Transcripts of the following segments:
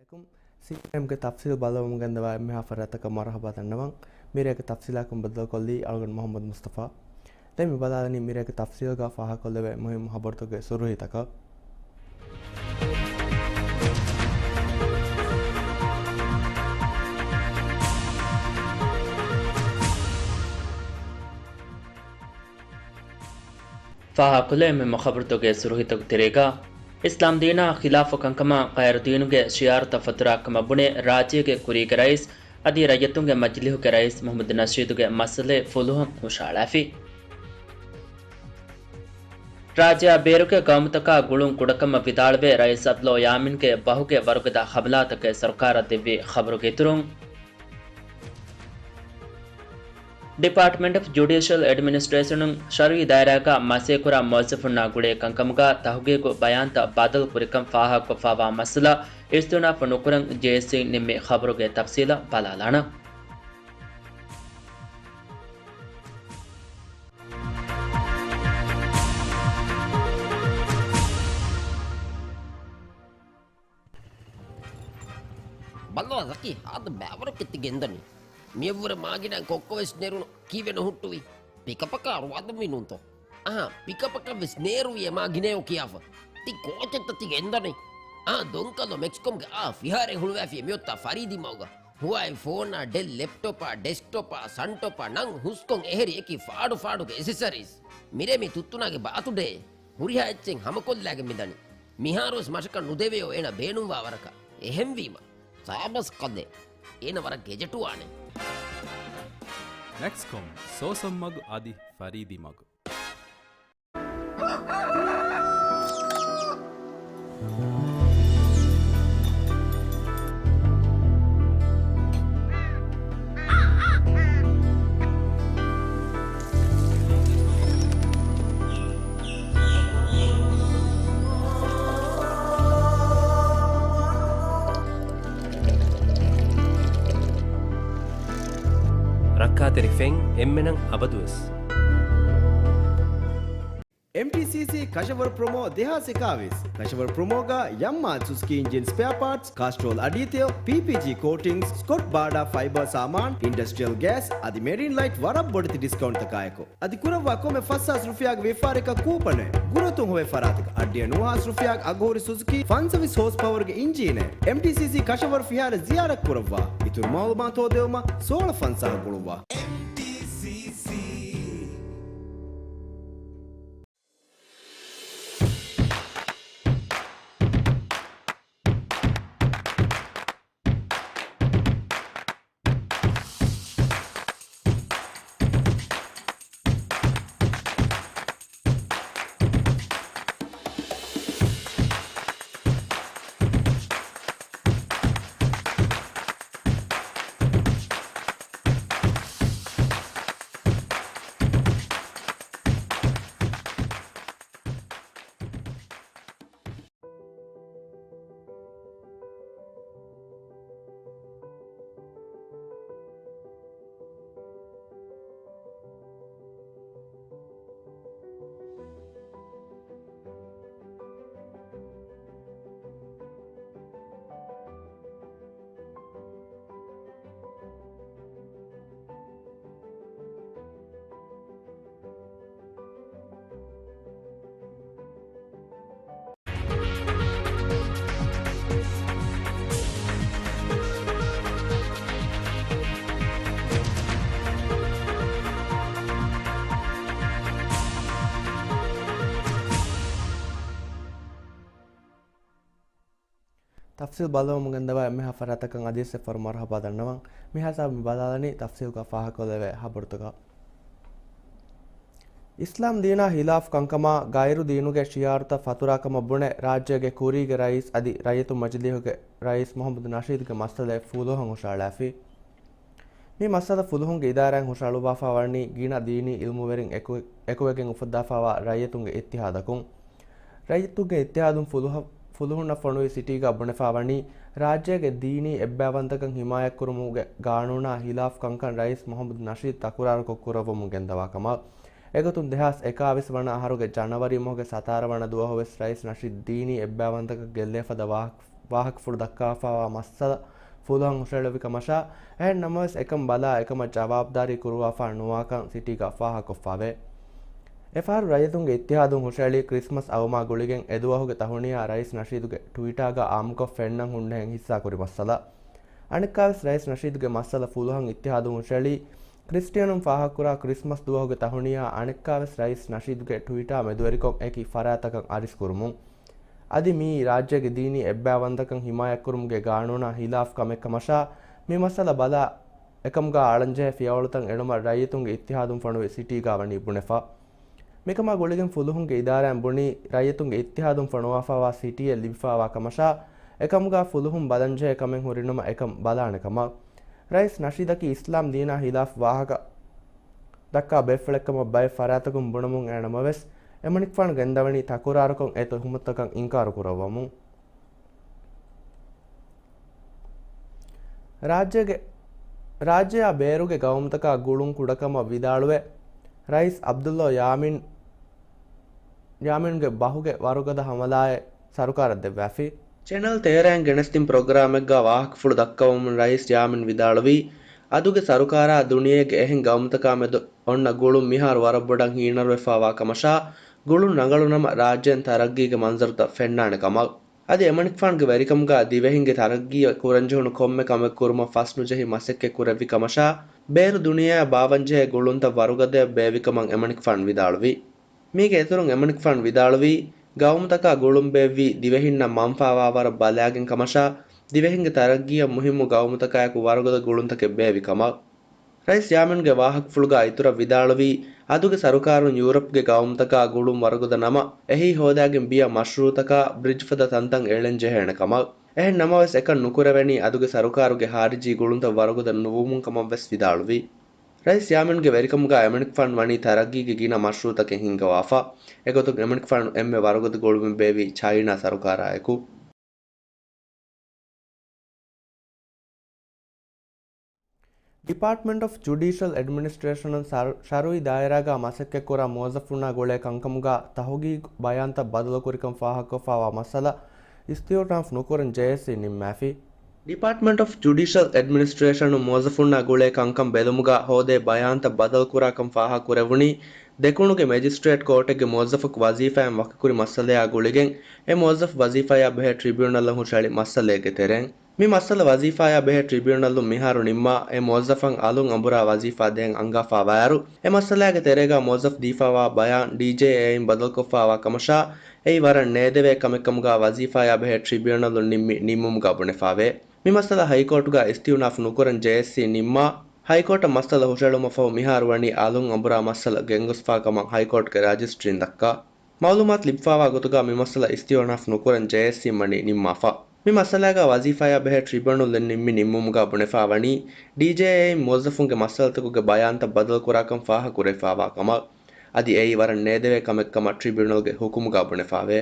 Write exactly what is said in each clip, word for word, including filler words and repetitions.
ސީއެންއެމްގެ ތަފްސީލް ބައްލަވަމުން ގެންދަވާ އެންމެހާ ފަރާތަކަށް މަރުޙަބާ ދަންނަވަން. މިރޭގެ ތަފްސީލާކުން ބައްދަލުކޮށްލީ އަޅުގަނޑު މުޙައްމަދު މުޞްޠަފާ. ދެން މި ބަލާލަނީ މިރޭގެ ތަފްސީލްގަ ފާހަގަކޮށްލެވޭ މުހިއްމު ޚަބަރުތަކުގެ ސުރުޚީތަކަށް. ފާހަގަކޮށްލެވޭ މުހިއްމު ޚަބަރުތަކުގެ ސުރުޚީތަކުގެ ތެރޭގަ، އިސްލާމް ދީނާ ޚިލާފު ކަންކަމާ ޣައިރު ދީނުގެ ޝިޢާރުތައް ފަތުރާ ކަމަށް ބުނެ، ރާއްޖޭގެ ކުރީގެ ރައީސް އަދި ރައްޔިތުންގެ މަޖިލީހުގެ ރައީސް މުޙައްމަދު ނަޝީދުގެ މައްސަލައެއް ފުލުހުން ހުށަހަޅާފި. ރާއްޖެއާ ބޭރުގެ ގައުމުތަކާ ގުޅުން ކުޑަކަމަށް ވިދާޅުވެ، ރައީސް އަބްދުﷲ ޔާމީންގެ ބަހުގެ ވަރުގަދަ ޚަބަލާތަކެއް ސަރުކާރަށް ދެއްވި ޚަބަރުގެ އިތުރުން، ޑިޕާޓްމަންޓް އޮފް ޖުޑިޝަލް އެޑްމިނިސްޓްރޭޝަނުން ޝަރުއީ ދާއިރާގަ މަސޭކުރާ މުވައްޒަފުންނާ ގުޅޭ ކަންކަމުގަ ތަހުގީގު ބަޔާންތައް ބަދަލު ކުރިކަން ފާހަގަކޮށްފާވާ މައްސަލަ އިސްތިއުނާފު ނުކުރަން ޖޭއެސްސީ ނިންމި ޚަބަރުގެ ތަފްސީލަށް ބަލާލާނަން. ބައްލަވާ ޒަކީ، ހާދަ ބައިވަރަކަށް ތި ގެންދަނީ. މިއަށްވުރެ މާގިނައިން ކޮއްކޮވެސް ނެރުނު ކީއްވެ ނުހުއްޓުވީ؟ ޕިކަޕަކާ ރުވާދަމީ ނޫންތޯ؟ އަހާ، ޕިކަޕަކަށްވެސް ނޭރުވި އެ މާގިނައޭ ކިޔާފަ. ތި ކޯޗެއްތަ ތި ގެންދަނީ؟ އާ، ދޮންކަލޯ މެކްސްކޮމްގެ އާ ފިހާރައެއް ހުޅުވާފި މިއޮތްތާ ފަރީދީ މަގުގަ. ހުވާއި ފޯނާ، ޑެލް ލެޕްޓޮޕާ، ޑެސްކްޓޮޕާ، ސަންޓޮޕާ ނަން ހުސްކޮން އެހެރި އެކި ފާޑު ފާޑުގެ އެސެސަރީސް. މިރޭ މި ތުއްތުނާގެ ބާތުޑޭ. ހުރިހާ އެއްޗެއް ހަމަކޮށްލާގެން މިދަނީ. މިހާރުވެސް މަށަކަށް ނުދެވެޔޯ އޭނަ ބޭނުންވާ ވަރަކަށް. އެހެންވީމަ، ސާބަސް ކަލޭ. އޭނަ ވަރަށް ގެޖެޓުވާނެ. މެކްސްކޮމް، ސޯސަން މަގު އަދި ފަރީދީ މަގު. ރައްކާތެރި ފެން އެންމެނަށް އަބަދުވެސް. އެމްޓީސީސީ ކަށަވަރު ޕްރޮމޯ ދެހާސް އެކާވީސް. ކަށަވަރު ޕްރޮމޯގަ ޔަމްމާ ސުޒުކީ އިންޖިން ސްޕެއާ ޕާޓްސް، ކާސްޓްރޯލް އަޑީތެލް، ޕީޕީޖީ ކޯޓިންގްސް، ސްކޮޓް ބާޑާ ފައިބަރ ސާމާން، އިންޑަސްޓްރިއަލް ގޭސް އަދި މެރިން ލައިޓް ވަރަށް ބޮޑެތި ޑިސްކައުންޓްތަކާއެކު. އަދި ކުރައްވާ ކޮންމެ ފަސް ހާސް ރުފިޔާގެ ވިޔަފާރިއަކަށް ކޫޕަނެއް ގުރައްދުން ހޮވޭ ފަރާތަކަށް އައްޑިހަ ނުވަ ހާސް ރުފިޔާގެ އަގުހުރި ސުޒުކީ ފަންސަވީސް ހޯސް ޕަވަރުގެ އިންޖީނެއް. އެމްޓީސީސީ ކަށަވަރު ފިހާރަ ޒިޔާރަތް ކުރައްވާ. އިތުރު މައުލޫމާތު ހޯދެވުމަށް ސޯޅަ ފަންސާހަށް ގުޅުއްވާ. އެމްޓީސީސީ. ތަފްސީލް ބައްލަވަމުން ގެންދަވާ އެންމެހާ ފަރާތަކަށް އަދިވެސް އެއްފަހަރު މަރުޙަބާ ދަންނަވަން. މިހާ ހިސާބުން މި ބަލާލަނީ ތަފްސީލްގަ ފާހަގަކޮށްލެވޭ ޚަބަރުތަކަށް. އިސްލާމް ދީނާ ހިލާފު ކަންކަމާ ޣައިރު ދީނުގެ ޝިޢާރުތައް ފަތުރާ ކަމަށް ބުނެ، ރާއްޖޭގެ ކުރީގެ ރައީސް އަދި ރައްޔިތުން މަޖިލީހުގެ ރައީސް މުޙައްމަދު ނަޝީދުގެ މައްސަލައެއް ފުލުހަށް ހުށަހަޅާފި. މި މައްސަލަ ފުލުހުންގެ އިދާރާއިން ހުށަހަޅުއްވާފާ ވަނީ ގިނަ ދީނީ އިލްމުވެރިން އެކު، އެކުވެގެން އުފައްދާފާވާ ރައްޔިތުންގެ އިއްތިޙާދަކުން. ރައްޔިތުންގެ އިއްތިޙާދުން ފުލުހަށް، ފުލުހުންނަށް ފޮނުވި ސިޓީގަ ބުނެފާ ވަނީ، ރާއްޖޭގެ ދީނީ އެއްބައިވަންތަކަން ހިމާޔަތްކުރުމުގެ ގާނޫނާ ހިލާފް ކަންކަން ރައީސް މުޙައްމަދު ނަޝީދު ތަކުރާރުކޮށް ކުރައްވަމުން ގެންދަވާ ކަމަށް. އެގޮތުން ދެހާސް އެކާވީސް ވަނަ އަހަރުގެ ޖަނަވަރީ މަހުގެ ސަތާރަ ވަނަ ދުވަހު ވެސް ރައީސް ނަޝީދު ދީނީ އެއްބައިވަންތަކަށް ގެއްލޭ ފަދަ ވާހަކަ ވާހަކަފުޅު ދައްކާފައިވާ މައްސަލަ ފުލުހަށް ހުށައެޅުއްވި ކަމަށާ، އެހެން ނަމަވެސް އެކަން ބަލާ އެކަމަށް ޖަވާބުދާރީ ކުރުވާފާ ނުވާކަން ސިޓީގަ ފާހަގަކޮށްފާވޭ. އެފަހަރު ރައްޔިތުންގެ އިއްތިހާދުން ހުށައެޅީ ކްރިސްމަސް އައުމާ ގުޅިގެން އެދުވަހުގެ ތަހުނިޔާ ރައީސް ނަޝީދުގެ ޓްވިޓާގަ އާއްމުކޮށް ފެންނަން ހުންނަހެން ހިއްސާކުރި މައްސަލަ. އަނެއްކާވެސް ރައީސް ނަޝީދުގެ މައްސަލަ ފުލުހަށް އިއްތިހާދުން ހުށައެޅީ ކްރިސްޓިއަނުން ފާހަގަކުރާ ކްރިސްމަސް ދުވަހުގެ ތަހުނިޔާ އަނެއްކާވެސް ރައީސް ނަޝީދުގެ ޓްވިޓާ މެދުވެރިކޮށް އެކި ފަރާތްތަކަށް އަރިސް ކުރުމުން. އަދި މިއީ ރާއްޖޭގެ ދީނީ އެއްބައިވަންދަކަން ހިމާޔަތްކުރުމުގެ ގާނޫނާ ހިލާފް ކަމެއްކަމަށާ، މި މައްސަލަ ބަލާ އެކަމުގަ އަޅަންޖެހޭ ފިޔަވަޅުތައް އެޅުމަށް ރައްޔިތުންގެ އިއްތިހާދުން ފޮނުވި ސިޓީގަ ވަނީ ބުނެފަ. މިކަމާ ގުޅިގެން ފުލުހުންގެ އިދާރާއިން ބުނީ، ރައްޔިތުންގެ އިއްތިހާދުން ފޮނުވާފައިވާ ސިޓީއެއް ލިބިފައިވާ ކަމަށާ، އެކަމުގަ ފުލުހުން ބަލަންޖެހޭ ކަމެއް ހުރިނަމަ އެކަން ބަލާނެ ކަމަށް. ރައީސް ނަޝީދަކީ އިސްލާމް ދީނާ ހިލާފް ވާހަކަ ދައްކާ ބޭފުޅެއްކަމަށް ބައެއް ފަރާތަކުން ބުނަމުން އެ ނަމަވެސް، އެމަނިކުފާނު ގެންދަވަނީ ތަކުރާރުކޮށް އެ ތުހުމަތުތަކަށް އިންކާރު ކުރައްވަމުން. ރާއްޖޭގެ، ރާއްޖެއާ ބޭރުގެ ގައުމުތަކާ ގުޅުން ކުޑަކަމަށް ވިދާޅުވެ، ރައީސް ޢަބްދުﷲ ޔާމީން، ޔާމީންގެ ބަހުގެ ވަރުގަދަ ހަމަލާއެއް ސަރުކާރަށް ދެއްވާފި. ޗެނަލް ތޭރައިން ގެނެސްދިން ޕްރޮގްރާމެއްގަ ވާހަކަފުޅު ދައްކަވަމުން ރައީސް ޔާމީން ވިދާޅުވީ، އަދުގެ ސަރުކާރާ ދުނިޔޭގެ އެހެން ގައުމުތަކާ މެދު އޮންނަ ގުޅުން މިހާރު ވަރަށް ބޮޑަށް ހީނަރުވެފައިވާ ކަމަށާ، ގުޅުން ރަނގަޅުނަމަ ރާއްޖޭން ތަރައްގީގެ މަންޒަރުތައް ފެންނާނެ ކަމަށް. އަދި އެމަނިކުފާނުގެ ވެރިކަމުގަ ދިވެހިންގެ ތަރައްގީއަށް ކުރަންޖެހުނު ކޮންމެ ކަމެއް ކުރުމަށް ފަސްނުޖެހި މަސައްކަތް ކުރެއްވި ކަމަށާ، ބޭރު ދުނިޔެއާ ބާވަންޖެހޭ ގުޅުންތައް ވަރުގަދަޔަށް ބޭއްވިކަމަށް އެމަނިކުފާނު ވިދާޅުވި. މީގެ އިތުރުން އެމަނިކުފާނު ވިދާޅުވީ، ގައުމުތަކާ ގުޅުން ބޭއްވީ ދިވެހިންނަށް މަންފާވާވަރަށް ބަލާގެން ކަމަށާ، ދިވެހިންގެ ތަރައްގީއަށް މުހިއްމު ގައުމުތަކާއެކު ވަރުގަދަ ގުޅުންތަކެއް ބޭއްވި ކަމަށް. ރައީސް ޔާމީންގެ ވާހަކަފުޅުގަ އިތުރަށް ވިދާޅުވީ، އަދުގެ ސަރުކާރުން ޔޫރަޕްގެ ގައުމުތަކާ ގުޅުން ވަރުގަދަ ނަމަ، އެހީ ހޯދާގެން ބިޔަ މަޝްރޫއުތަކާ ބްރިޖް ފަދަ ތަންތަން އެޅެން ޖެހޭނެ ކަމަށް. އެހެން ނަމަވެސް، އެކަން ނުކުރެވެނީ އަދުގެ ސަރުކާރުގެ ހާރިޖީ ގުޅުންތައް ވަރުގަދަ ނުވުމުން ކަމަށް ވެސް ވިދާޅުވި. ރައީސް ޔާމީންގެ ވެރިކަމުގަ އެމަނިކުފާނު ވަނީ ތަރައްގީގެ ގިނަ މަޝްރޫއުތަކެއް ހިންގަވާފަ. އެގޮތުން އެމަނިކުފާނު އެންމެ ވަރުގަދަ ގުޅުމެއް ބޭއްވީ ޗައިނާ ސަރުކާރާއެކު. ޑިޕާޓްމަންޓް އޮފް ޖުޑިޝަލް އެޑްމިނިސްޓްރޭޝަނުން ޝަރު-، ޝަރުއީ ދާއިރާގަ މަސައްކަތްކުރާ މުވައްޒަފުންނާ ގުޅޭ ކަންކަމުގަ ތަހުގީގު ބަޔާންތައް ބަދަލުކުރިކަން ފާހަގަކޮށްފައިވާ މައްސަލަ އިސްތިއުނާފް ނުކުރަން ޖޭއެސްސީ ނިންމާފި. ޑިޕާޓްމަންޓް އޮފް ޖުޑިޝަލް އެޑްމިނިސްޓްރޭޝަނުން މުވައްޒަފުންނާ ގުޅޭ ކަންކަން ބެލުމުގަ ހޯދޭ ބަޔާންތައް ބަދަލުކުރާކަން ފާހަގަކުރެވުނީ، ދެކުނުގެ މެޖިސްޓްރޭޓް ކޯޓެއްގެ މުވައްޒަފަކު ވަޒީފާއިން ވަކިކުރި މައްސަލަޔާ ގުޅިގެން، އެ މުވައްޒަފު ވަޒީފާޔާ ބެހޭ ޓްރިބިއުނަލަށް ހުށައެޅި މައްސަލައެއްގެ ތެރެއިން. މި މައްސަލަ ވަޒީފާޔާ ބެހޭ ޓްރިބިއުނަލުން މިހާރު ނިންމާ، އެ މުވައްޒަފަށް އަލުން އަނބުރާ ވަޒީފާ ދޭން އަންގާފާވާއިރު، އެ މައްސަލާގެ ތެރޭގަ މުވައްޒަފު ދީފާވާ ބަޔާން ޑީޖޭއޭއިން ބަދަލުކޮށްފާވާ ކަމަށާ، އެއީ ވަރަށް ނޭދެވޭ ކަމެއްކަމުގަ ވަޒީފާޔާ ބެހޭ ޓްރިބިއުނަލުން ނިންމި ނިންމުމުގަ ބުނެފާވޭ. މި މައްސަލަ ހައިކޯޓުގަ އިސްތިއުނާފް ނުކުރަން ޖޭއެސްސީ ނިންމާ، ހައިކޯޓަށް މައްސަލަ ހުށައެޅުމަށްފަހު މިހާރު ވަނީ އަލުން އަނބުރާ މައްސަލަ ގެންގޮސްފާ ކަމަށް ހައިކޯޓްގެ ރަޖިސްޓްރީން ދައްކާ. މައުލޫމާތު ލިބިފާވާ ގޮތުގަ މި މައްސަލަ އިސްތިއުނާފް ނުކުރަން ޖޭއެސްސީން ވަނީ ނިންމާފަ. މި މައްސަލާގަ ވަޒީފާޔާ ބެހޭ ޓްރިބިއުނަލުން ނިންމި ނިންމުމުގަ ބުނެފާވަނީ، ޑީޖޭއޭއިން މުވައްޒަފުންގެ މައްސަލަތަކުގެ ބަޔާންތައް ބަދަލުކުރާކަން ފާހަގަކުރެވިފާވާ ކަމަށް. އަދި އެއީ ވަރަށް ނޭދެވޭ ކަމެއްކަމަށް ޓްރިބިއުނަލްގެ ހުކުމުގަ ބުނެފާވޭ.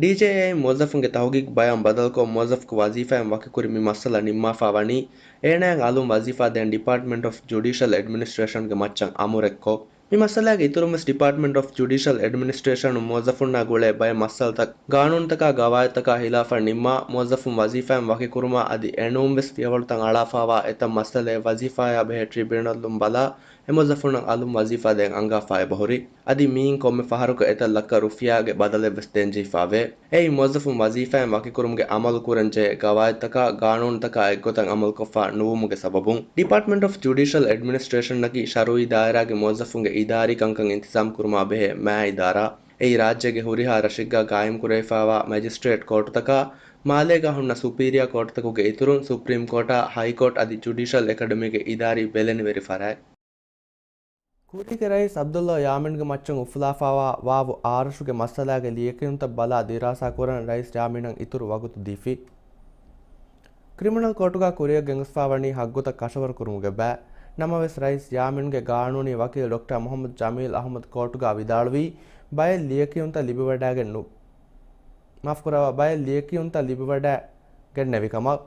ޑީޖޭއޭއިން މުވައްޒަފުންގެ ތަހުގީގު ބަޔާން ބަދަލުކޮށް، މުވައްޒަފަކު ވަޒީފާއިން ވަކިކުރި މި މައްސަލަ ނިންމާފާ ވަނީ، އޭނާއަށް އަލުން ވަޒީފާ ދޭން ޑިޕާޓްމަންޓް އޮފް ޖުޑިޝަލް އެޑްމިނިސްޓްރޭޝަންގެ މައްޗަށް އަމުރެއްކޮށް، މި މައްސަލާގެ އިތުރުން ވެސް ޑިޕާޓްމަންޓް އޮފް ޖުޑިޝަލް އެޑްމިނިސްޓްރޭޝަނުން މުވައްޒަފުންނާ ގުޅޭ ބައެއް މައްސަލަތައް ގާނޫނުތަކާ ގަވާއިދުތަކާ ހިލާފަށް ނިންމާ، މުވައްޒަފުން ވަޒީފާއިން ވަކިކުރުމާ އަދި އެނޫން ވެސް ފިޔަވަޅުތައް އަޅާފާވާ އެތައް މައްސަލައެއް ވަޒީފާޔާ ބެހޭ ޓްރިބިއުނަލުން ބަލާ، އެ މުވައްޒަފުންނަށް އަލުން ވަޒީފާ ދޭން އަންގާފާ އެބަހުރި. އަދި މިއިން ކޮންމެ ފަހަރަކު އެތައް ލައްކަ ރުފިޔާގެ ބަދަލެއް ވެސް ދޭންޖެހިފާވޭ. އެއީ މުވައްޒަފުން ވަޒީފާއިން ވަކިކުރުމުގެ އަމަލު ކުރަންޖެހޭ ގަވާއިދުތަކާ ގާނޫނުތަކާ އެއްގޮތަށް އަމަލުކޮށްފާ ނުވުމުގެ ސަބަބުން. ޑިޕާޓްމަންޓް އޮފް ޖުޑިޝަލް އެޑްމިނިސްޓްރޭޝަނަކީ ޝަރުއީ ދާއިރާގެ މުވައްޒަފުންގެ އިދާރީ ކަންކަން އިންތިޒާމް ކުރުމާ ބެހޭ މާ އިދާރާ. އެއީ ރާއްޖޭގެ ހުރިހާ ރަށެއްގަ ގާއިމްކުރެވިފާވާ މެޖިސްޓްރޭޓް ކޯޓުތަކާ، މާލޭގަ ހުންނަ ސުޕީރިއާ ކޯޓުތަކުގެ އިތުރުން ސުޕްރީމް ކޯޓާ، ހައިކޯޓް އަދި ޖުޑިޝަލް އެކަޑަމީގެ އިދާރީ ބެލެނިވެރި ފަރާތް. ކުރީގެ ރައީސް ޢަބްދުﷲ ޔާމީންގެ މައްޗަށް އުފުލާފާވާ ވާވު އާރަށުގެ މައްސަލާގެ ލިޔެކިޔުންތައް ބަލާ ދިރާސާކުރަން ރައީސް ޔާމީނަށް އިތުރު ވަގުތު ދީފި. ކްރިމިނަލް ކޯޓުގަ ކުރިއަށް ގެންގޮސްފާވަނީ ހައްގުތައް ކަށަވަރުކުރުމުގެ ބައި. ނަމަވެސް، ރައީސް ޔާމީންގެ ގާނޫނީ ވަކީލު ޑޮކްޓަރ މުޙައްމަދު ޖަމީލް އަޙްމަދު ކޯޓުގަ ވިދާޅުވީ، ބައެއް ލިޔެކިޔުންތައް ލިބިވަޑައިގެން ނު-، މާފުކުރައްވާ، ބައެއް ލިޔެކިޔުންތައް ލިބިވަޑައިގެންނެވި ކަމަށް.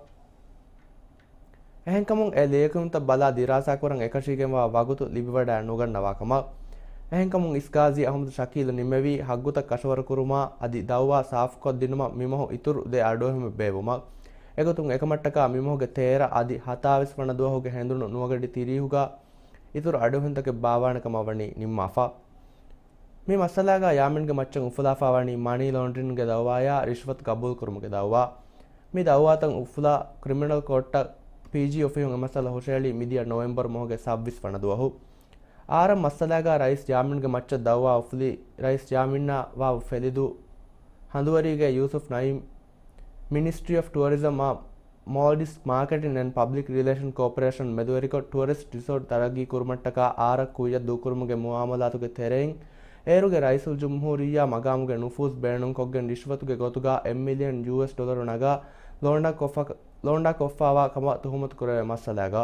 އެހެންކަމުން، އެ ލިޔެކިޔުންތައް ބަލާ ދިރާސާކުރަން އެކަށީގެންވާ ވަގުތު ލިބިވަޑައި ނުގަންނަވާ ކަމަށް. އެހެންކަމުން، އިސް ގާޒީ އަޙްމަދު ޝަކީލު ނިންމެވީ، ހައްގުތައް ކަށަވަރުކުރުމާ އަދި ދައުވާ ސާފުކޮށްދިނުމަށް މިމަހު އިތުރު ދެ އަޑުއެހުމެއް ބޭއްވުމަށް. އެގޮތުން އެކަމަށްޓަކާ މިމަހުގެ ތޭރަ އަދި ހަތާވީސް ވަނަ ދުވަހުގެ ހެނދުނު ނުވަގަޑި ތިރީހުގަ އިތުރު އަޑުއެހުންތަކެއް ބާއްވާނެ ކަމަށް ވަނީ ނިންމާފަ. މި މައްސަލާގަ ޔާމިންގެ މައްޗަށް އުފުލާފާ ވަނީ މަނީ ލޯންޑްރިންގެ ދައުވާޔާ ރިޝްވަތު ގަބޫލުކުރުމުގެ ދައުވާ. މި ދައުވާތައް އުފުލާ ކްރިމިނަލް ކޯޓްތައް ޕީޖީ އޮފީހުން އެ މައްސަލަ ހުށައެޅީ މިދިޔަ ނޮވެމްބަރު މަހުގެ ސައްބީސް ވަނަ ދުވަހު. އާރަށް މައްސަލާގަ ރައީސް ޔާމިންގެ މައްޗަށް ދައުވާ އުފުލި ރައީސް ޔާމިންއާ ވާ ފެލިދޫ ހަނދުވަރީގެ ޔޫސުފް ނައީމް، މިނިސްޓްރީ އޮފް ޓުއަރިޒަމް އާ މޯލްޑިވްސް މާކެޓިން އެންޑް ޕަބްލިކް ރިލޭޝަން ކޯޕަރޭޝަން މެދުވެރިކޮށް ޓުއަރިސްޓް ރިސޯޓް ތަރައްގީ ކުރުމަށްޓަކާ އާރަށް ކުއްޔަށް ދޫކުރުމުގެ މުއާމަލާތުގެ ތެރެއިން އޭރުގެ ރައީސުލްޖުމްހޫރިއްޔާ މަގާމުގެ ނުފޫޒް ބޭނުންކޮށްގެން ރިޝްވަތުގެ ގޮތުގަ އެއް މިލިއަން ޔޫއެސް ޑޮލަރު ނަގާ ލޯންޑާ ކޮށްފަ، ލޯންޑާ ކޮށްފާވާ ކަމަށް ތުހުމަތު ކުރެވޭ މައްސަލާގަ.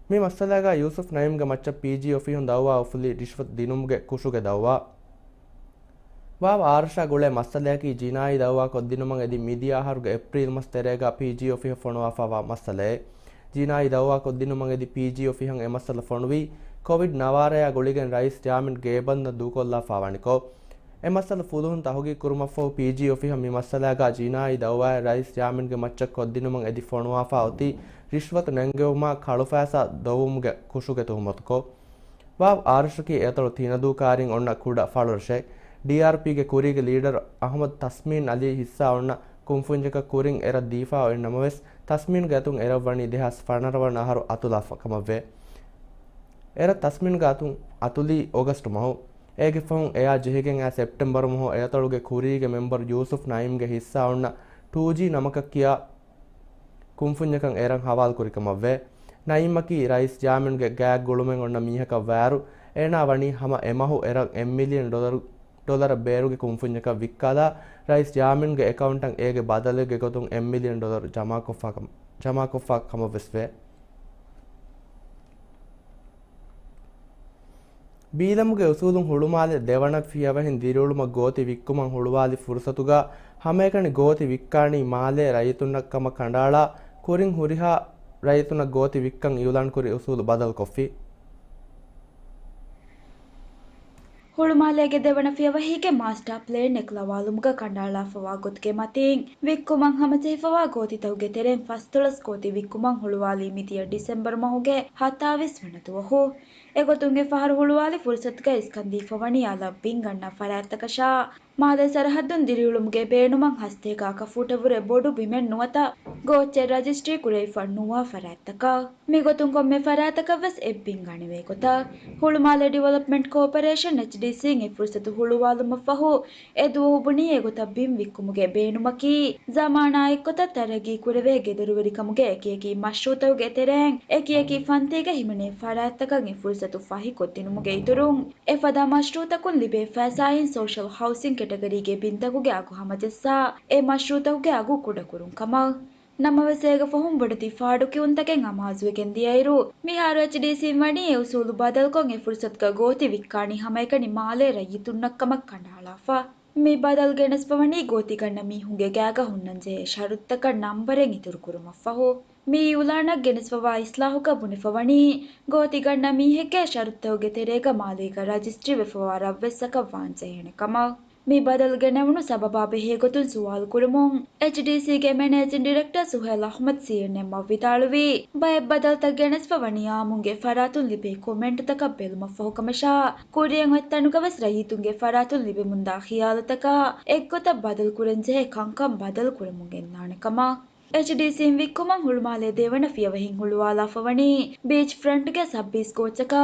މި މައްސަލާގަ ޔޫސުފް ނައީމްގެ މައްޗަށް ޕީޖީ އޮފީހުން ދައުވާ އުފުލި ރިޝްވަތު ދިނުމުގެ ކުށުގެ ދައުވާ. ވާވް އާރަށާ ގުޅޭ މައްސަލަޔަކީ ޖިނާއީ ދައުވާ ކޮށްދިނުމަށް އެދި މިދިޔަ އަހަރުގެ އޭޕްރީލް މަސް ތެރޭގަ ޕީޖީ އޮފީހަށް ފޮނުވާފާވާ މައްސަލައެއް. ޖިނާއީ ދައުވާ ކޮށްދިނުމަށް އެދި ޕީޖީ އޮފީހަށް އެ މައްސަލަ ފޮނުވީ ކޮވިޑް ނަވާރަޔާ ގުޅިގެން ރައީސް ޔާމިން ގޭބަންދަށް ދޫކޮށްލާފާވަނިކޮށް. އެ މައްސަލަ ފުލުހުން ތަހުގީގު ކުރުމަށްފަހު ޕީޖީ އޮފީހަށް މި މައްސަލާގަ ޖިނާއީ ދައުވާއެއް ރައީސް ޔާމިންގެ މައްޗަށް ކޮށްދިނުމަށް އެދި ފޮނުވާފާ އޮތީ ރިޝްވަތު ނެންގެވުމާ ކަޅުފައިސާ ދޮވުމުގެ ކުށުގެ ތުހުމަތުކޮށް. ވާވް އާރަށަކީ އެއަތޮޅު ތިނަދޫކާރިން އޮންނަ ކުޑަ ފަޅުރަށެއް. ޑީއާރްޕީގެ ކުރީގެ ލީޑަރު އަހުމަދު ތަސްމީން އަލީ ހިއްސާ އޮންނަ ކުންފުންޏަކަށް ކުރިން އެރަށް ދީފާ އޮތް ނަމަވެސް، ތަސްމީންގެ އަތުން އެރަށް ވަނީ ދެހާސް ފަނަރަ ވަނަ އަހަރު އަތުލާފަ ކަމަށްވޭ. އެރަށް ތަސްމީންގެ އަތުން އަތުލީ އޮގަސްޓު މަހު. އޭގެ ފަހުން އެއާ ޖެހިގެން އައި ސެޕްޓެމްބަރު މަހު އެއަތޮޅުގެ ކުރީގެ މެމްބަރު ޔޫސުފް ނައީމްގެ ހިއްސާ އޮންނަ ޓޫ ޖީ ނަމަކަށް ކިޔާ ކުންފުންޏަކަށް އެރަށް ހަވާލު ކުރި ކަމަށްވޭ. ނައީމަކީ ރައީސް ޔާމިންގެ ގާތް ގުޅުމެއް އޮންނަ މީހަކަށް ވާއިރު، އޭނާ ވަނީ ހަމަ އެ މަހު އެރަށް އެއް މިލިއަން ޑޮލަރު، ޑޮލަރ ބޭރުގެ ކުންފުންޏަކަށް ވިއްކާލާ، ރައީސް ޔާމިންގެ އެކައުންޓަށް އޭގެ ބަދަލެއްގެ ގޮތުން އެއް މިލިއަން ޑޮލަރު ޖަމާކޮށްފާ ކަމަށް، ޖަމާކޮށްފާ ކަމަށްވެސް ވޭ. ބީލަމުގެ އުސޫލުން ހުޅުމާލެ ދެވަނަ ފިޔަވަހިން ދިރިއުޅުމަށް ގޯތި ވިއްކުމަށް ހުޅުވާލި ފުރުސަތުގަ ހަމައެކަނި ގޯތި ވިއްކާނީ މާލޭ ރައްޔިތުންނަށް ކަމަށް ކަނޑައަޅާ، ކުރިން ހުރިހާ ރައްޔިތުންނަށް ގޯތި ވިއްކަން އިއުލާންކުރި އުސޫލު ބަދަލުކޮށްފި. ހުޅުމާލޭގެ ދެވަނަ ފިޔަވަހީގެ މާސްޓާ ޕްލޭން އެކުލަވާލުމުގަ ކަނޑައަޅާފަވާ ގޮތުގެ މަތީން، ވިއްކުމަށް ހަމަޖެހިފަވާ ގޯތިތަކުގެ ތެރެއިން ފަސްދޮޅަސް ގޯތި ވިއްކުމަށް ހުޅުވާލީ މިދިޔަ ޑިސެމްބަރު މަހުގެ ހަތާވީސް ވަނަ ދުވަހު. އެގޮތުން އެ ފަހަރު ހުޅުވާލި ފުރުސަތުގަ އިސްކަންދީފަވަނީ އަލަށް ބިން ގަންނަ ފަރާތްތަކަށާ، މާލޭ ސަރަހައްދުން ދިރިއުޅުމުގެ ބޭނުމަށް ހަސްތޭކަ އަކަފޫޓަށްވުރެ ބޮޑު ބިމެއް ނުވަތަ ގޯއްޗެއް ރަޖިސްޓްރީ ކުރެވިފަ ނުވާ ފަރާތްތަކަށް. މިގޮތުން ކޮންމެ ފަރާތަކަށްވެސް އެއް ބިން ގަނެވޭ ގޮތަށް، ހުޅުމާލެ ޑިވެލޮޕްމަންޓް ކޯޕަރޭޝަން، އެޗްޑީސީން، އެ ފުރުސަތު ހުޅުވާލުމަށްފަހު، އެ ދުވަހު ބުނީ އެގޮތަށް ބިން ވިއްކުމުގެ ބޭނުމަކީ، ޒަމާނާ އެއްގޮތަށް ތަރައްގީ ކުރެވޭ ގެދޮރުވެރިކަމުގެ އެކިއެކި މަޝްރޫއުތަކުގެ ތެރެއިން، އެކިއެކި ފަންތީގަ ހިމެނޭ ފަރާތްތަކަށް އެ ފުރުސަތު ފަހިކޮށްދިނުމުގެ އިތުރުން، އެފަދަ މަޝްރޫއުތަކުން ލިބޭ ފައިސާއިން ސޯޝަލް ހައުސިން ކެޓަގަރީގެ ބިންތަކުގެ އަގު ހަމަޖައްސާ، އެ މަޝްރޫއުތަކުގެ އަގު ކުޑަކުރުން ކަމަށް. ނަމަވެސް، އޭގެ ފަހުން ބޮޑެތި ފާޑުކިޔުންތަކެއް އަމާޒުވެގެން ދިޔައިރު، މިހާރު އެޗްޑީސީން ވަނީ އެ އުސޫލު ބަދަލުކޮށް، އެ ފުރުސަތުގަ ގޯތި ވިއްކާނީ ހަމައެކަނި މާލޭ ރައްޔިތުންނަށް ކަމަށް ކަނޑައަޅާފަ. މި ބަދަލު ގެނެސްފަވަނީ ގޯތި ގަންނަ މީހުންގެ ގާގަ ހުންނަންޖެހޭ ޝަރުތުތަކަށް ނަންބަރެއް އިތުރުކުރުމަށްފަހު. މި އިއުލާނަށް ގެނެސްފަވާ އިސްލާހުގަ ބުނެފަވަނީ، ގޯތި ގަންނަ މީހެއްގެ ޝަރުތުތަކުގެ ތެރޭގަ މާލޭގަ ރަޖިސްޓްރީ ވެފަވާ ރަށްވެސް އަކަށް ވާންޖެހޭނެ ކަމަށް. މި ބަދަލު ގެނެވުނު ސަބަބާ ބެހޭގޮތުން ސުވާލު ކުރުމުން، އެޗްޑީސީގެ މެނޭޖިން ޑިރެކްޓަރ ސުހޭލް އަޙްމަދު ސީއެންއެމްއަށް ވިދާޅުވީ، ބައެއް ބަދަލުތައް ގެނެސްފަ ވަނީ އާއްމުންގެ ފަރާތުން ލިބޭ ކޮމެންޓުތަކަށް ބެލުމަށްފަހު ކަމަށާ، ކުރިއަށް އޮތް ތަނުގަވެސް ރައްޔިތުންގެ ފަރާތުން ލިބެމުންދާ ޚިޔާލުތަކާ އެއްގޮތަށް ބަދަލު ކުރަންޖެހޭ ކަންކަން ބަދަލު ކުރަމުން ގެންދާނެ ކަމަށް. އެޗްޑީސީން ވިއްކުމަށް ހުޅުމާލޭ ދެވަނަ ފިޔަވަހިން ހުޅުވާލާފަ ވަނީ ބީޗް ފްރަންޓްގެ ސައްބީސް ގޯއްޗަކާ،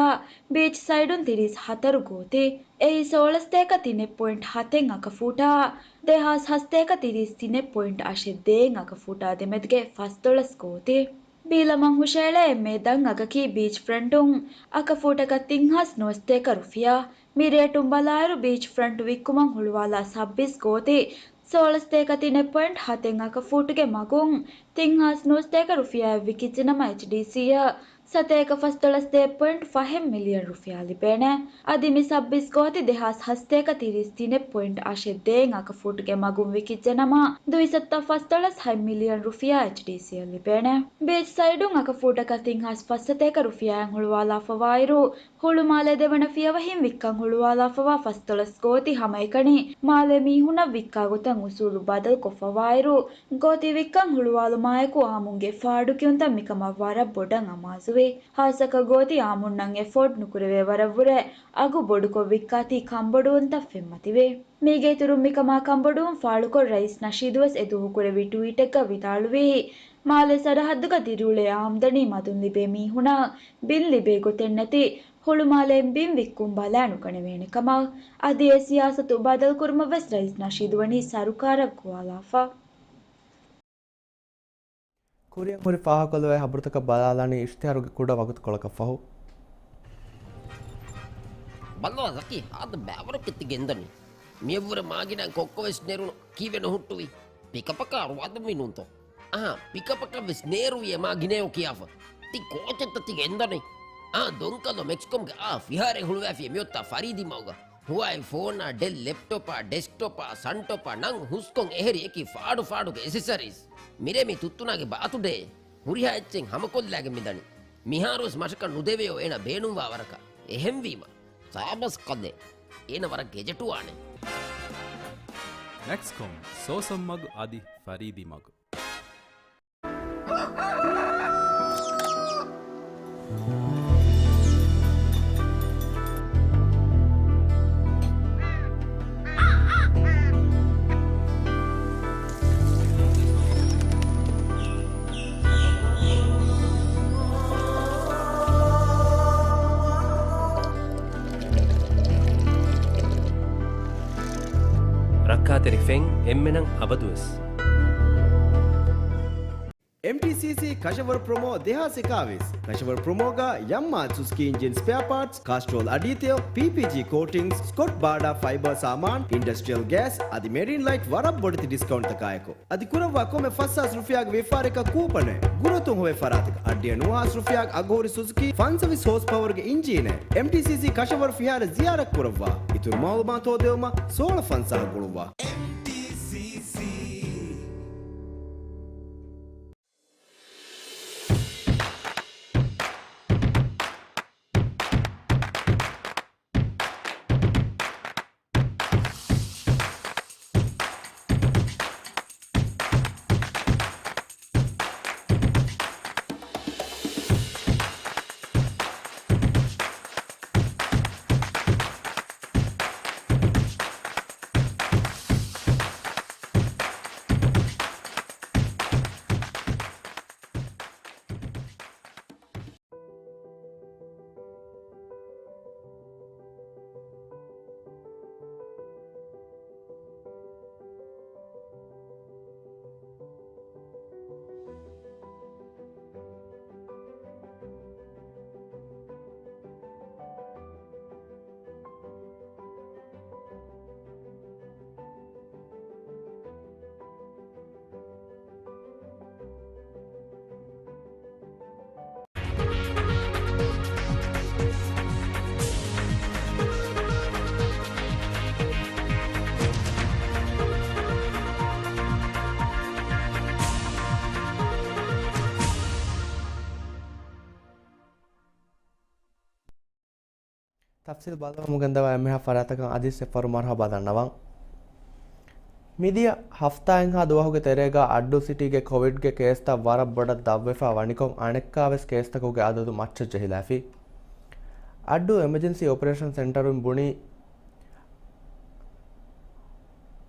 ބީޗް ސައިޑުން ތިރީސް ހަތަރު ގޯތި. އެއީ ސޯޅަސް ތޭކަ ތިނެއް ޕޮއިންޓް ހަތެއް އަކަފޫޓާ، ދެހާސް ހަސް ތޭކަ ތިރީސް ތިނެއް ޕޮއިންޓް އަށެއް ދޭއް އަކަފޫޓާ ދެމެދުގެ ފަސްދޮޅަސް ގޯތި. ބީލަމަށް ހުށައެޅޭ އެންމެ ދަށް އަގަކީ ބީޗް ފްރަންޓުން އަކަފޫޓަކަށް ތިން ހާސް ނުވަސް ތޭކަ ރުފިޔާ. މި ރޭޓުން ބަލާއިރު، ބީޗް ފްރަންޓް ވިއްކުމަށް ހުޅުވާލާ ސައްބީސް ގޯތި ސޯޅަސް ތޭކަ ތިނެއް ޕޮއިންޓް ހަތެއް އަކަފޫޓުގެ މަގުން ތިން ހާސް ނުވަސް ތޭކަ ރުފިޔާއަށް ވިކިއްޖެނަމަ، އެޗްޑީސީއަށް ސަތޭކަ ފަސްދޮޅަސް ދޭއް ޕޮއިންޓް ފަހެއް މިލިއަން ރުފިޔާ ލިބޭނެ. އަދި މި ސައްބީސް ގޯތި ދެހާސް ހަސަތޭކަ ތިރީސް ތިނެއް ޕޮއިންޓް އަށެއް ދޭއް އަކަފޫޓުގެ މަގުން ވިކިއްޖެ ނަމަ، ދުއިސައްތަ ފަސްދޮޅަސް ހަތް މިލިއަން ރުފިޔާ އެޗްޑީސީއަށް ލިބޭނެ. ބީޗް ސައިޑުން އަކަފޫޓަކަށް ތިން ހާސް ފަސް ސަތޭކަ ރުފިޔާއިން ހުޅުވާލާފަވާއިރު، ހުޅުމާލޭ ދެވަނަ ފިޔަވަހިން ވިއްކަން ހުޅުވާލާފަވާ ފަސްދޮޅަސް ގޯތި ހަމައެކަނި މާލޭ މީހުނަށް ވިއްކާ ގޮތަށް އުސޫލު ބަދަލުކޮށްފަވާއިރު، ގޯތި ވިއްކަން ހުޅުވާލުމާއެކު އާއްމުންގެ ފާޑުކިޔުންތައް މިކަމަށް ވަރަށް ބޮޑަށް އަމާޒުވޭ. ހާއްސަކޮށް ގޯތި އާއްމުންނަށް އެފޯޑް ނުކުރެވޭ ވަރަށްވުރެ އަގު ބޮޑުކޮށް ވިއްކާތީ ކަންބޮޑުވުންތައް ފެންމަތިވޭ. މީގެ އިތުރުން މިކަމާ ކަންބޮޑުވުން ފާޅުކޮށް ރައީސް ނަޝީދުވެސް އެދުވަހު ކުރެއްވި ޓުވީޓެއްގަ ވިދާޅުވީ، މާލެ ސަރަހައްދުގަ ދިރިއުޅޭ އާމްދަނީ މަދުން ލިބޭ މީހުނަށް ބިން ލިބޭ ގޮތެއްނެތި ހުޅުމާލޭން ބިން ވިއްކުން ބަލާނުގަނެވޭނެ ކަމަށް. އަދި އެ ސިޔާސަތު ބަދަލުކުރުމަށްވެސް ރައީސް ނަޝީދު ވަނީ ސަރުކާރަށް ގޮވާލާފަ. ކުރިއަށް ހުރި ފާހަގަކޮށްލެވޭ ހަބަރުތަކަށް ބަލާލާނީ އިޝްތިހާރުގެ ކުޑަ ވަގުތުކޮޅަކަށް ފަހު. ބައްލަވާ ޒަކީ، ހާދަ ބައިވަރަކަށް ތި ގެންދަނީ. މިއަށްވުރެ މާގިނައިން ކޮއްކޮވެސް ނެރުނު. ކީއްވެ ނުހުއްޓުވީ؟ ޕިކަޕަކާ ރުވާދުންވީ ނޫންތޯ؟ އާ، ޕިކަޕަކަށްވެސް ނޭރުވި އެ މާގިނައޭ ކިޔާފަ. ތި ކޯޗެއްތަ ތި ގެންދަނީ؟ އާ، ދޮންކަލޯ މެކްސްކޮމްގެ އާ ފިހާރައެއް ހުޅުވައިފި މިއޮތާ ފަރީދީ މަގުގަ. ހުވާއި ފޯނާ، ޑެލް ލެޕްޓޮޕާ، ޑެސްކްޓޮޕާ، ސަންޓޮޕާ ނަން ހުސްކޮށް އެހެރި އެކި ފާޑު ފާޑުގެ އެސެސަރީސް. މިރޭ މި ތުއްތުނާގެ ބާތުޑޭ. ހުރިހާ އެއްޗެއް ހަމަކޮށްލާގެން މިދަނީ. މިހާރުވެސް މަށަކަށް ނުދެވެޔޯ އޭނަ ބޭނުންވާ ވަރަކަށް. އެހެންވީމަ، ސާބަސް ކަލޭ. އޭނަ ވަރަށް ގެޖެޓުވާނެ. މެކްސްކޮމް، ސޯސަން މަގު އަދި ފަރީދީ މަގު. ރައްކާތެރި ފެން އެންމެނަށް އަބަދުވެސް. އެމްޓީސީސީ ކަށަވަރު ޕްރޮމޯ ދެހާސް އެކާވީސް. ކަށަވަރު ޕްރޮމޯގަ ޔަމްމާ ސުޒުކީ އިންޖިން ސްޕެއާ ޕާޓްސް، ކާސްޓްރޯލް އަޑީތެލް، ޕީޕީޖީ ކޯޓިންގް، ސްކޮޓް ބާޑާ ފައިބާ ސާމާން، އިންޑަސްޓްރިއަލް ގޭސް އަދި މެރިން ލައިޓް ވަރަށް ބޮޑެތި ޑިސްކައުންޓްތަކާއެކު. އަދި ކުރައްވާ ކޮންމެ ފަސް ހާސް ރުފިޔާގެ ވިޔަފާރިއަކަށް ކޫޕަނެއް ގުރަތުން ހޮވޭ ފަރާތަކަށް އަށްޑިހަ ނުވަ ހާސް ރުފިޔާގެ އަގުހުރި ސުޒުކީ ފަންސަވީސް ހޯސް ޕަވަރުގެ އިންޖީނެއް. އެމްޓީސީސީ ކަށަވަރު ފިހާރަ ޒިޔާރަތް ކުރައްވާ. އިތުރު މައުލޫމާތު ހޯދެވުމަށް ސޯޅަ ފަންސާހަށް ގުޅުއްވާ. އެމްޓީސީސީ. ތަފްސީލް ބަލަމުން ގެންދަވާ އެންމެހާ ފަރާތަކަށް އަދި އެއްފަހަރު މަރުހަބާ ދަންނަވަން. މިދިޔަ ހަފްތާއެއްހާ ދުވަހުގެ ތެރޭގަ އައްޑޫ ސިޓީގެ ކޮވިޑްގެ ކޭސްތައް ވަރަށް ބޮޑަށް ދަށްވެފަ ވަނިކޮށް، އަނެއްކާވެސް ކޭސްތަކުގެ އަދަދު މައްޗަށް ޖެހިލާފި. އައްޑޫ އެމަޖެންސީ އޮޕަރޭޝަން ސެންޓަރުން ބުނީ،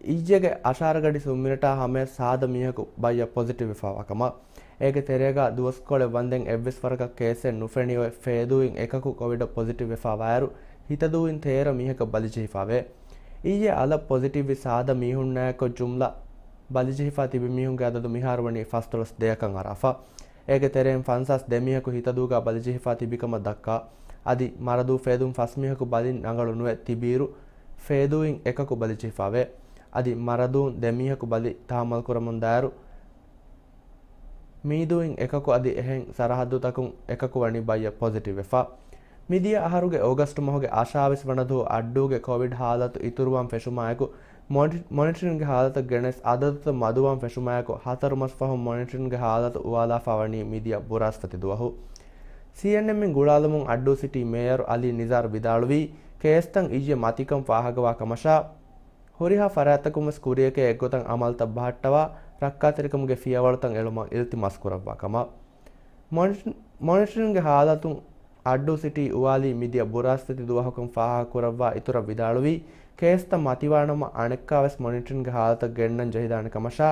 އިއްޔެގެ އަށާރަ ގަޑި ސުންމިނެޓާ ހަމަޔަށް ސާދަ މީހަކު ބައްޔަށް ޕޮޒިޓިވް ވެފަވާ ކަމަށް. އޭގެ ތެރޭގަ ދުވަސްކޮޅެއް ވަންދެން އެއްވެސް ވަރަކަށް ކޭސްއެއް ނުފެނި އޮތް ފޭދޫއިން އެކަކު ކޮވިޑަށް ޕޮޒިޓިވް ވެފަވާއިރު، ހިތަދޫއިން ތޭރަ މީހަކަށް ބަލިޖެހިފަވޭ. އިއްޔެ އަލަށް ޕޮޒިޓިވްވި ސާދަ މީހުންނާއެކު ޖުމްލަ ބަލިޖެހިފަ ތިބި މީހުންގެ އަދަދު މިހާރު ވަނީ ފަސްދޮޅަސް ދެއަކަށް އަރާފަ. އޭގެ ތެރެއިން ފަންސާސް ދެ މީހަކު ހިތަދޫގަ ބަލިޖެހިފަ ތިބިކަމަށް ދައްކާ. އަދި މަރަދޫ ފޭދުން ފަސް މީހަކު ބަލި ރަނގަޅު ނުވެ ތިބިއިރު، ފޭދޫއިން އެކަކު ބަލިޖެހިފަވޭ. އަދި މަރަދޫން ދެ މީހަކު ބަލި ތަހައްމަލް ކުރަމުންދާއިރު، މީދޫއިން އެކަކު އަދި އެހެން ސަރަހައްދުތަކުން އެކަކު ވަނީ ބައްޔަށް ޕޮޒިޓިވްވެފަ. މިދިޔަ އަހަރުގެ އޯގަސްޓު މަހުގެ އަށާވީސް ވަނަ ދުވަހު އައްޑޫގެ ކޮވިޑް ހާލަތު އިތުރުވާން ފެށުމާއެކު، މޮނި-، މޮނިޓަރިންގ ހާލަތަށް ގެނެސް އަދަދުތައް މަދުވާން ފެށުމާއެކު، ހަތަރު މަސް ފަހުން މޮނިޓަރިންގ ހާލަތު އުވާލާފަ ވަނީ މިދިޔަ ބުރާސްފަތި ދުވަހު. ސީއެންއެމްއިން ގުޅާލުމުން އައްޑޫ ސިޓީ މޭޔަރު އަލީ ނިޒާރު ވިދާޅުވީ، ކޭސްތައް އިއްޔެ މަތިކަން ފާހަގަވާ ކަމަށާ، ހުރިހާ ފަރާތްތަކުން ވެސް ކުރިޔަކޭ އެއްގޮތަށް އަމަލުތައް ބަހައްޓަވާ، ރައްކާތެރިކަމުގެ ފިޔަވަޅުތައް އެޅުމަށް އިލްތިމާސް ކުރައްވާ ކަމަށް. މޮނިޓ-، މޮނިޓަރިންގ ހާލަތުން އައްޑޫ ސިޓީ އުވާލީ މިދިޔަ ބުރާސްފަތި ދުވަހަކުން ފާހަގަކުރައްވާ އިތުރަށް ވިދާޅުވީ، ކޭސްތައް މަތިވާނަމަ އަނެއްކާވެސް މޮނިޓަރިންގ ހާލަތަށް ގެންނަން ޖެހިދާނެ ކަމަށާ،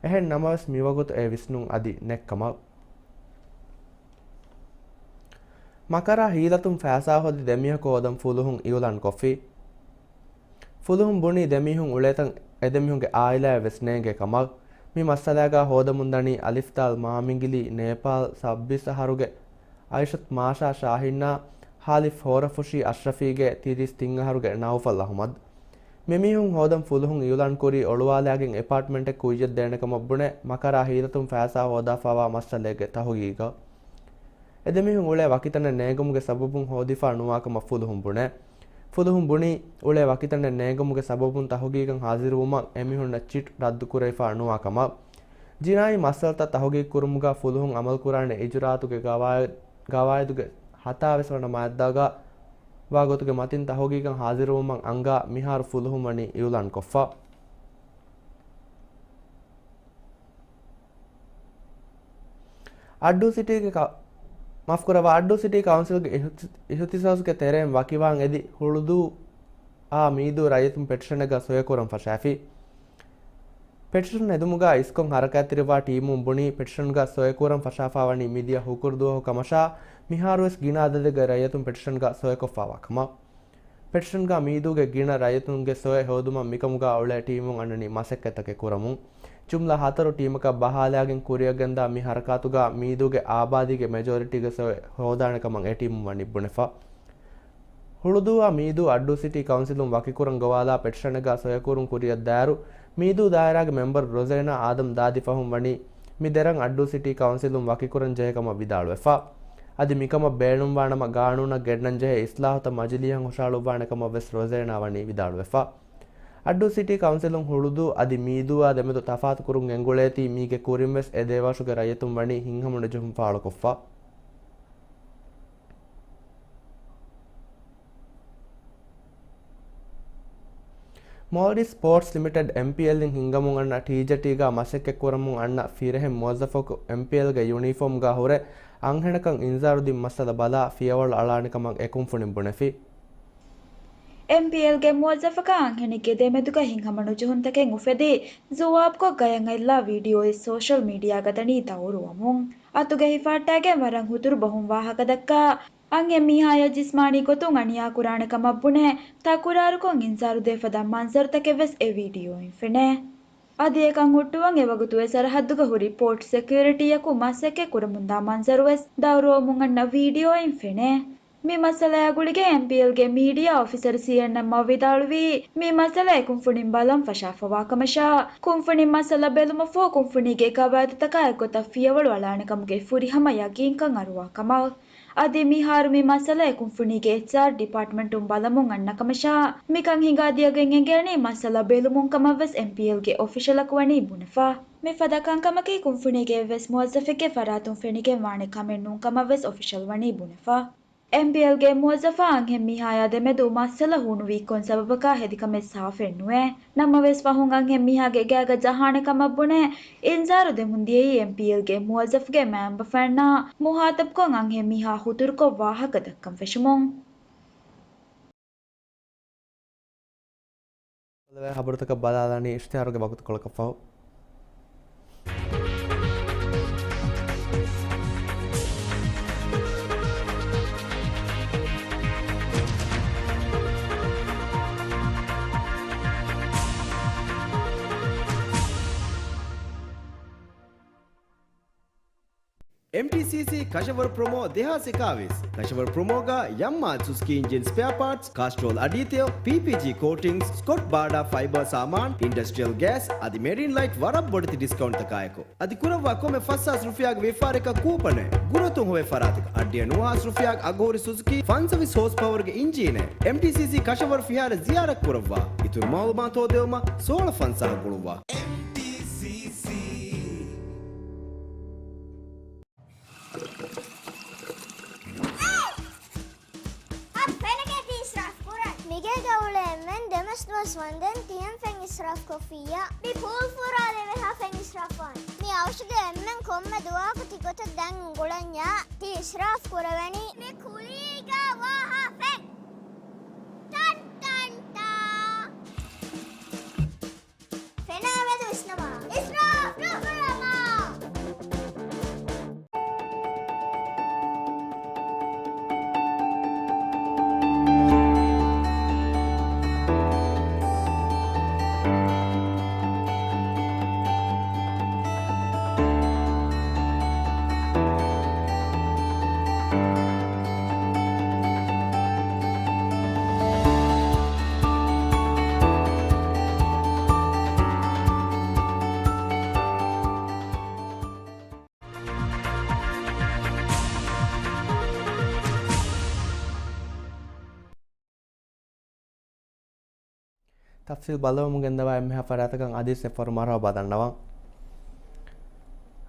އެހެން ނަމަވެސް މިވަގުތު އެ ވިސްނުން އަދި ނެއްކަމަށް. މަކަރާ ހީލަތުން ފައިސާ ހޯދި ދެމީހަކު ހޯދަން ފުލުހުން އިއުލާން ކޮށްފި. ފުލުހުން ބުނީ ދެމީހުން އުޅޭތަން އެދެމީހުންގެ އާއިލާއެއް ވެސް ނޭނގޭ ކަމަށް. މި މައްސަލާގާ ހޯދަމުންދަނީ އަލިފްދާލް މާމިނގިލީ ނޭޕާލް ސައްބީސް އަހަރުގެ އައިޝަތް މާޝާ ޝާހިންއާ، ހާލިފް ހޯރަފުށީ އަޝްރަފީގެ ތިރީސް ތިން އަހަރުގެ ނައުފަލް އަހުމަދު. މިމީހުން ހޯދަން ފުލުހުން އިއުލާން ކުރީ އޮޅުވާލާގެން އެޕާޓްމަންޓެއް ކުއްޔަށް ދޭނެ ކަމަށް ބުނެ، މަކަރާ ހީލަތުން ފައިސާ ހޯދާފަވާ މައްސަލައެއްގެ ތަހުގީގަށް. އެދެމީހުން އުޅޭ ވަކިތަނެއް ނޭނގުމުގެ ސަބަބުން ހޯދިފަ ނުވާ ކަމަށް ފުލުހުން ބުނެ. ފުލުހުން ބުނީ، އުޅޭ ވަކިތަނެއް ނޭނގުމުގެ ސަބަބުން ތަހުގީގަށް ހާޒިރުވުމަށް އެމީހުންނަށް ޗިޓް ރައްދުކުރެވިފަ ނުވާ ކަމަށް. ޖިނާއީ މައްސަލަތައް ތަހުގީގު ކުރުމުގަ ފުލުހުން އަމަލުކުރާނެ އިޖުރާއަތުގެ ގަވާއި-، ގަވާއިދުގެ ހަތާވީސް ވަނަ މާއްދާގަ ވާ ގޮތުގެ މަތިން ތަހުގީގަށް ހާޒިރުވުމަށް އަންގާ މިހާރު ފުލުހުން ވަނީ އިއުލާން ކޮށްފަ. އައްޑޫ ސިޓީގެ ކަ-، މާފުކުރައްވާ، އައްޑޫ ސިޓީ ކައުންސިލްގެ އިހުތި-، އިހުތިސާސްގެ ތެރެއިން ވަކިވާން އެދި ހުޅުދޫއާ މީދޫ ރައްޔިތުން ޕެޓިޝަނެއްގަ ސޮއެކުރަން ފަށާފި. ޕެޓިޝަން ހެދުމުގަ އިސްކޮށް ހަރަކާތްތެރިވާ ޓީމުން ބުނީ، ޕެޓިޝަންގަ ސޮއެކުރަން ފަށާފަ ވަނީ މިދިޔަ ހުކުރު ދުވަހު ކަމަށާ، މިހާރުވެސް ގިނަ އަދަދެއްގެ ރައްޔިތުން ޕެޓިޝަންގަ ސޮއެކޮށްފަވާ ކަމަށް. ޕެޓިޝަންގަ މީދޫގެ ގިނަ ރައްޔިތުންގެ ސޮއެ ހޯދުމަށް މިކަމުގަ އުޅޭ ޓީމުން އަންނަނީ މަސައްކަތްތަކެއް ކުރަމުން. ޖުމްލަ ހަތަރު ޓީމަކަށް ބަހާލާގެން ކުރިއަށްގެންދާ މި ހަރަކާތުގަ މީދޫގެ އާބާދީގެ މެޖޯރިޓީގެ ސޮއެ ހޯދާނެ ކަމަށް އެ ޓީމުން ވަނީ ބުނެފަ. ހުޅުދޫއާ މީދޫ އައްޑޫ ސިޓީ ކައުންސިލުން ވަކިކުރަން ގޮވާލާ ޕެޓިޝަނެއްގަ ސޮއެކުރުން ކުރިއަށްދާއިރު، މީދޫ ދާއިރާގެ މެމްބަރު ރޮޒޭނާ އާދަމް ދާދި ފަހުން ވަނީ، މި ދެރަން އައްޑޫ ސިޓީ ކައުންސިލުން ވަކިކުރަން ޖެހޭ ކަމަށް ވިދާޅުވެފަ. އަދި މިކަމަށް ބޭނުންވާނަމަ ގާނޫނަށް ގެންނަން ޖެހޭ އިސްލާހުތައް މަޖިލީހަށް ހުށަހަޅުއްވާނެ ކަމަށް ވެސް ރޮޒޭނާ ވަނީ ވިދާޅުވެފަ. އައްޑޫ ސިޓީ ކައުންސިލުން ހުޅުދޫ އަދި މީދޫއާ ދެމެދު ތަފާތުކުރުން ގެންގުޅޭތީ މީގެ ކުރިން ވެސް އެ ދެވަށުގެ ރައްޔިތުން ވަނީ ހިތްހަމަނުޖެހުން ފާޅުކޮށްފަ. މޯލްޑިވްސް ސްޕޯޓްސް ލިމިޓެޑް، އެމްޕީއެލް އިން ހިންގަމުން އަންނަ ޓީޖެޓީގަ މަސައްކަތް ކުރަމުން އަންނަ ފިރެހެން މުވައްޒަފަކު އެމްޕީއެލްގެ ޔުނީފޯމްގަ ހުރެ އަންހެނަކަށް އިންޒާރު ދިން މައްސަލަ ބަލާ ފިޔަވަޅު އަޅާނެ ކަމަށް އެ ކުންފުނިން ބުނެފި. އެމްޕީއެލްގެ މުވައްޒަފަކާ އަންހެނެއްގެ ދެމެދުގަ ހިތްހަމަނުޖެހުންތަކެއް އުފެދި، ޒުވާބުކޮށް ގަޔަށް އަތްލާ ވީޑިއޯއެއް ސޯޝަލް މީޑިއާގަ ދަނީ ދައުރުވަމުން. އަތުގަ ހިފާއްޓާގެން ވަރަށް ހުތުރު ބަހުން ވާހަކަ ދައްކާ، އަންހެން މީހާޔަށް ޖިސްމާނީ ގޮތުން އަނިޔާ ކުރާނެ ކަމަށް ބުނެ، ތަކުރާރުކޮށް އިންޒާރު ދޭ ފަދަ މަންޒަރުތަކެއް ވެސް އެ ވީޑިއޯއިން ފެނޭ. އަދި އެކަން ހުއްޓުވަން އެވަގުތު އެ ސަރަހައްދުގަ ހުރި ޕޯޓް ސެކިއުރިޓީއަކު މަސައްކަތް ކުރަމުންދާ މަންޒަރު ވެސް ދައުރުވަމުން އަންނަ ވީޑިއޯއިން ފެނޭ. މި މައްސަލަޔާ ގުޅިގެން އެމްޕީއެލްގެ މީޑިއާ އޮފިސަރު ސީއެންއެމްއަށް ވިދާޅުވީ، މި މައްސަލަ އެ ކުންފުނިން ބަލަން ފަށާފަވާ ކަމަށާ، ކުންފުނިން މައްސަލަ ބެލުމަށްފަހު ކުންފުނީގެ ގަވާއިދުތަކާ އެއްގޮތަށް ފިޔަވަޅު އަޅާނެ ކަމުގެ ފުރިހަމަ ޔަގީންކަން އަރުވާ ކަމަށް. އަދި މިހާރު މި މައްސަލަ އެ ކުންފުނީގެ އެޗްއާރް ޑިޕާޓްމަންޓުން ބަލަމުން އަންނަ ކަމަށާ، މިކަން ހިނގާ ދިޔަގެން އެނގޭނީ މައްސަލަ ބެލުމުން ކަމަށް ވެސް އެމްޕީއެލްގެ އޮފިޝަލަކު ވަނީ ބުނެފަ. މިފަދަ ކަންކަމަކީ ކުންފުނީގެ އެއްވެސް މުވައްޒަފެއްގެ ފަރާތުން ފެނިގެން ވާނެ ކަމެއް ނޫން ކަމަށް ވެސް އޮފިޝަލް ވަނީ ބުނެފަ. އެމްޕީއެލްގެ މުވައްޒަފާ އަންހެން މީހާޔާ ދެމެދު މައްސަލަ ހޫނުވީ ކޮން ސަބަބަކާ ހެދި ކަމެއް ސާފެއް ނުވޭ. ނަމަވެސް ފަހުން އަންހެން މީހާގެ ގާގަ ޖަހާނެ ކަމަށް ބުނެ، އިންޒާރު ދެމުން ދިޔައީ އެމްޕީއެލްގެ މުވައްޒަފުގެ މައިންބަފައިންނާ މުހާތަބްކޮށް އަންހެން މީހާ ހުތުރުކޮށް ވާހަކަ ދައްކަން ފެށުމުން. ހަބަރުތަކަށް ބަލާލާނީ އިޝްތިހާރުގެ ވަގުތުކޮޅަކަށްފަހު. އެމްޓީސީސީ ކަށަވަރު ޕްރޮމޯ ދެހާސް އެކާވީސް. ކަށަވަރު ޕްރޮމޯގަ ޔަމްމާ ސުޒުކީ އިންޖިން ސްޕެއާ ޕާޓްސް، ކާސްޓްރޯލް އަޑީތެޔޮ، ޕީޕީޖީ ކޯޓިންގްސް، ސްކޮޓް ބާޑާ ފައިބަރ ސާމާން، އިންޑަސްޓްރިއަލް ގޭސް އަދި މެރިން ލައިޓް ވަރަށް ބޮޑެތި ޑިސްކައުންޓްތަކާއެކު. އަދި ކުރައްވާ ކޮންމެ ފަސްހާސް ރުފިޔާގެ ވިޔަފާރިއަކަށް ކޫޕަނެއް. ގުރުއަތުން ހޮވޭ ފަރާތަކަށް އަށްޑިހަ ނުވަހާސް ރުފިޔާގެ އަގުހުރި ސުޒުކީ ފަންސަވީސް ހޯސް ޕަވަރގެ އިންޖީނެއް. އެމްޓީސީސީ ކަށަވަރު ފިހާރަ ޒިޔާރަތް ކުރައްވާ. އިތުރު މައުލޫމާތު ހޯދެވުމަށް ސޯޅަ ފަންސާހަށް ގުޅުއްވާ. އެމްޓީސީސީ. އަ، ފެނަކޭ ތި އިސްރާފް ކުރަން. މިގޭގަ އުޅޭ އެންމެން ދެމަސް ދުވަސް ވަންދެން ތިޔަން ފެން އިސްރާފް ކޮށްފިއްޔާ. މި ޕޫލް ފުރާލެވޭހާ ފެން އިސްރާފް ވާން. މި އައުޝުގެ އެންމެން ކޮންމެ ދުވަހަކު ތި ގޮތަށް ދަން އުނގުޅަންޏާ ތި އިސްރާފް ކުރެވެނީ. މި ކުލީގަ ވާހާ ފެން. ޓަން ޓަން ޓާ. ފެނާ މެދު ވިސްނަމާ. އިސްރާފް ނުކުރަމާ. ތަފްސީލް ބައްލަވަމުން ގެންދަވާ އެންމެހާ ފަރާތަކަށް އަދިސް އެއްފަހަރު މަރުހަބާ ދަންނަވަން.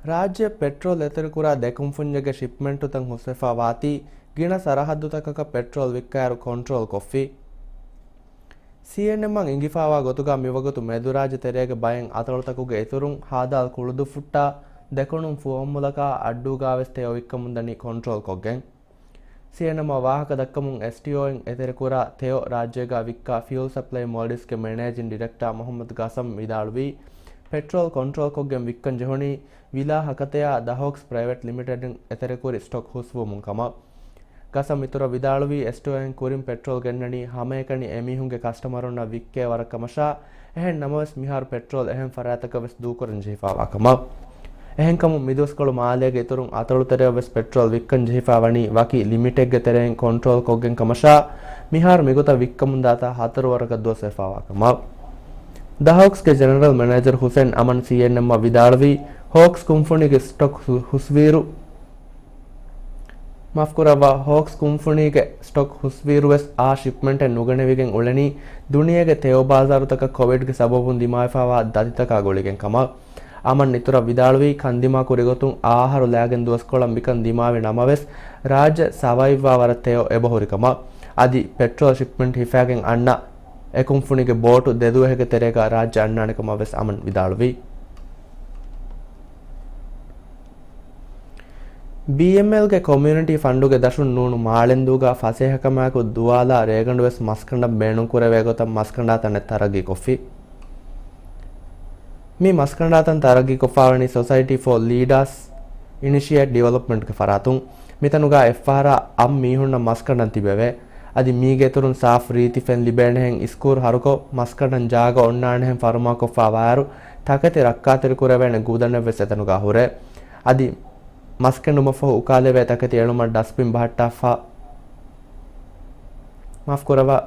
ރާއްޖެ ޕެޓްރޯލް އެތެރެކުރާ ދެ ކުންފުންޏެއްގެ ޝިޕްމެންޓުތައް ހުސްވެފާ ވާތީ، ގިނަ ސަރަހައްދުތަކަކަށް ޕެޓްރޯލް ވިއްކާއިރު ކޮންޓްރޯލް ކޮށްފި. ސީއެންއެމްއަށް އިނގިފާވާ ގޮތުގަ މިވަގުތު މެދުރާއްޖެ ތެރޭގެ ބައެއް އަތޮޅުތަކުގެ އިތުރުން ހާދާލް ކުޅުދުއްފުއްޓާ ދެކުނުން ފުވައްމުލަކާ އައްޑޫގާވެސް ތެޔޮ ވިއްކަމުންދަނީ ކޮންޓްރޯލް ކޮށްގެން. ސީއެންއެމްއަށް ވާހަކަ ދައްކަމުން އެސްޓީއޯއިން އެތެރެކުރާ ތެޔޮ ރާއްޖޭގަ ވިއްކާ ފިއުލް ސަޕްލައި މޯލްޑިވްސްގެ މެނޭޖިން ޑިރެކްޓާ މުހައްމަދު ގަސަމް ވިދާޅުވީ، ޕެޓްރޯލް ކޮންޓްރޯލްކޮށްގެން ވިއްކަން ޖެހުނީ ވިލާ ހަކަތަޔާ ދަ ހޯކްސް ޕްރައިވެޓް ލިމިޓެޑުން އެތެރެކުރި ސްޓޮކް ހުސްވުމުން ކަމަށް. ގަސަމް އިތުރަށް ވިދާޅުވީ، އެސްޓީއޯއިން ކުރިން ޕެޓްރޯލް ގެންނަނީ ހަމައެކަނި އެމީހުންގެ ކަސްޓަމަރުންނަށް ވިއްކޭ ވަރަށް ކަމަށާ، އެހެން ނަމަވެސް މިހާރު ޕެޓްރޯލް އެހެން ފަރާތްތަކަށް ވެސް ދޫކުރަން ޖެހިފާވާ ކަމަށް. އެހެންކަމުން މިދުވަސްކޮޅު މާލޭގެ އިތުރުން އަތޮޅު ތެރެއަށް ވެސް ޕެޓްރޯލް ވިއްކަން ޖެހިފާ ވަނީ ވަކި ލިމިޓެއްގެ ތެރެއިން ކޮންޓްރޯލް ކޮށްގެން ކަމަށާ، މިހާރު މިގޮތަށް ވިއްކަމުންދާތާ ހަތަރު ވަރަކަށް ދުވަސް ވެފާވާ ކަމަށް. ދަ ހޯކްސްގެ ޖެނެރަލް މެނޭޖަރ ހުސެން އަމަން ސީއެންއެމްއަށް ވިދާޅުވީ، ހޯކްސް ކުންފުނީގެ ސްޓޮކް ހު-، ހުސްވިއިރު، މާފްކުރައްވާ، ހޯކްސް ކުންފުނީގެ ސްޓޮކް ހުސްވިއިރުވެސް އާ ޝިޕްމެންޓެއް ނުގެނެވިގެން އުޅެނީ ދުނިޔޭގެ ތެޔޮ ބާޒާރުތަކަށް ކޮވިޑްގެ ސަބަބުން ދިމާވެފާވާ ދަތިތަކާ ގުޅިގެން ކަމަށް. އަމަން އިތުރަށް ވިދާޅުވީ، ކަންދިމާ ކުރިގޮތުން އާ އަހަރު ލާގެން ދުވަސްކޮޅަށް މިކަން ދިމާވި ނަމަވެސް، ރާއްޖެ ސަވައިވްވާ ވަރަށް ތެޔޮ އެބަހުރި ކަމަށް. އަދި ޕެޓްރޯލް ޝިޕްމެންޓް ހިފާގެން އަންނަ އެ ކުންފުނީގެ ބޯޓު ދެ ދުވަހެއްގެ ތެރޭގަ ރާއްޖެ އަންނާނެ ކަމަށް ވެސް އަމަން ވިދާޅުވީ. ބީއެމްއެލްގެ ކޮމިއުނިޓީ ފަންޑުގެ ދަށުން ނޫނު މާޅެންދޫގަ ފަސޭހަކަމާއެކު ދުވާލާ ރޭގަނޑުވެސް މަސްކަނޑަށް ބޭނުންކުރެވޭ ގޮތަށް މަސްކަނޑާތަނެއް ތަރައްގީކޮށްފި. މި މަސްކަނޑާތަން ތަރައްގީކޮށްފާވަނީ ސޮސައިޓީ ފޯ ލީޑާސް އިނިޝިއޭޓް ޑިވެލޮޕްމަންޓްގެ ފަރާތުން. މިތަނުގަ އެއްފަހަރާ އަށް މީހުންނަށް މަސްކަނޑަން ތިބެވޭ. އަދި މީގެ އިތުރުން ސާފް ރީތި ފެން ލިބޭނެހެން އިސްކޫރު ހަރުކޮށް، މަސްކަނޑަން ޖާގަ އޮންނާނެހެން ފަރުމާކޮށްފާވާއިރު، ތަކެތި ރައްކާތެރިކުރެވޭނެ ގުދަނެއްވެސް އެތަނުގަ ހުރޭ. އަދި މަސްކެނޑުމަށްފަހު އުކާލެވޭ ތަކެތި އެޅުމަށް ޑަސްބިން ބަހައްޓާފަ، މާފްކުރައްވާ،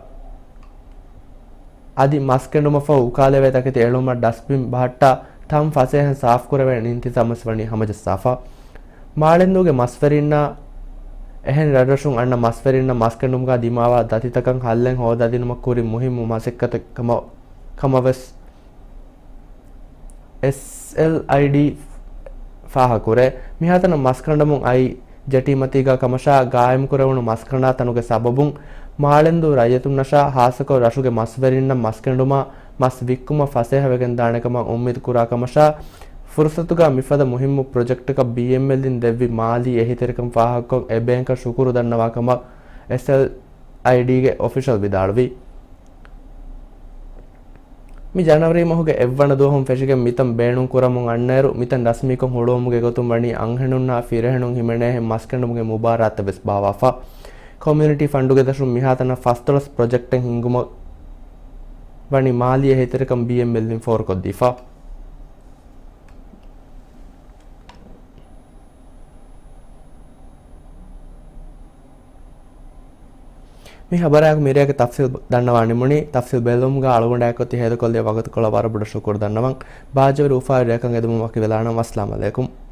އަދި މަސްކެނޑުމަށްފަހު އުކާލެވޭ ތަކެތި އެޅުމަށް ޑަސްބިން ބަހައްޓާ ތަން ފަސޭހައިން ސާފްކުރެވޭނެ އިންތިޒާމްވެސް ވަނީ ހަމަޖައްސާފަ. މާޅެންދޫގެ މަސްވެރިންނާ އެހެން ރަށްރަށުން އަންނަ މަސްވެރިންނަށް މަސްކެނޑުމުގަ ދިމާވާ ދަތިތަކަށް ހައްލެއް ހޯދާދިނުމަށް ކުރި މުހިއްމު މަސައްކަތެއް ކަމަށް، ކަމަށްވެސް އެސްއެލްއައިޑީ ފާހަގަކުރޭ. މިހާތަނަށް މަސްކަނޑަމުން އައި ޖެޓީމަތީގަ ކަމަށާ، ގާއިމްކުރެވުނު މަސްކަނޑާތަނުގެ ސަބަބުން މާޅެންދޫ ރައްޔިތުންނަށާ، ހާއްސަކޮށް ރަށުގެ މަސްވެރިންނަށް މަސްކެނޑުމާ މަސް ވިއްކުމަށް ފަސޭހަވެގެންދާނެކަމަށް އުއްމީދުކުރާކަމަށާ، ފުރުސަތުގަ މިފަދަ މުހިއްމު ޕްރޮޖެކްޓަކަށް ބީއެމްއެލްއިން ދެއްވި މާލީ އެހީތެރިކަން ފާހަގަކޮށް، އެ ބޭންކަށް ޝުކުރު ދަންނަވާކަމަށް އެސްއެލްއައިޑީގެ އޮފިޝަލް ވިދާޅުވީ. މި ޖަނަވަރީ މަހުގެ އެއްވަނަ ދުވަހުން ފެށިގެން މިތަން ބޭނުން ކުރަމުން އަންނައިރު، މިތަން ރަސްމީކޮށް ހުޅުވުމުގެ ގޮތުން ވަނީ އަންހެނުންނާ ފިރިހެނުން ހިމެނޭހެން މަސްކެނޑުމުގެ މުބާރާތްތައް ވެސް ބާވާފަ. ކޮމިއުނިޓީ ފަންޑުގެ ދަށުން މިހާތަނަށް ފަސްދޮޅަސް ޕްރޮޖެކްޓެއް ހިންގުމަށް ވަނީ މާލީ އެހީތެރިކަން ބީއެމްއެލްއިން ފޯރުކޮށްދީފަ. މި ހަބަރާއެކު މިރޭގެ ތަފްސީލް ދަންނަވާ ނިމުނީ. ތަފްސީލް ބެލުމުގަ އަޅުގަނޑާއެކު ތި ހޭދަކޮށްލިޔަ ވަގުތުކޮޅަށް ވަރަށް ބޮޑަށް ޝުކުރު ދަންނަވަން. ބާއްޖަވެރި އުފާވެރި ރެއަކަށް އެދުމުން ވަކިވެލާނަން. ވައްސަލާމް ޢަލައިކުމް.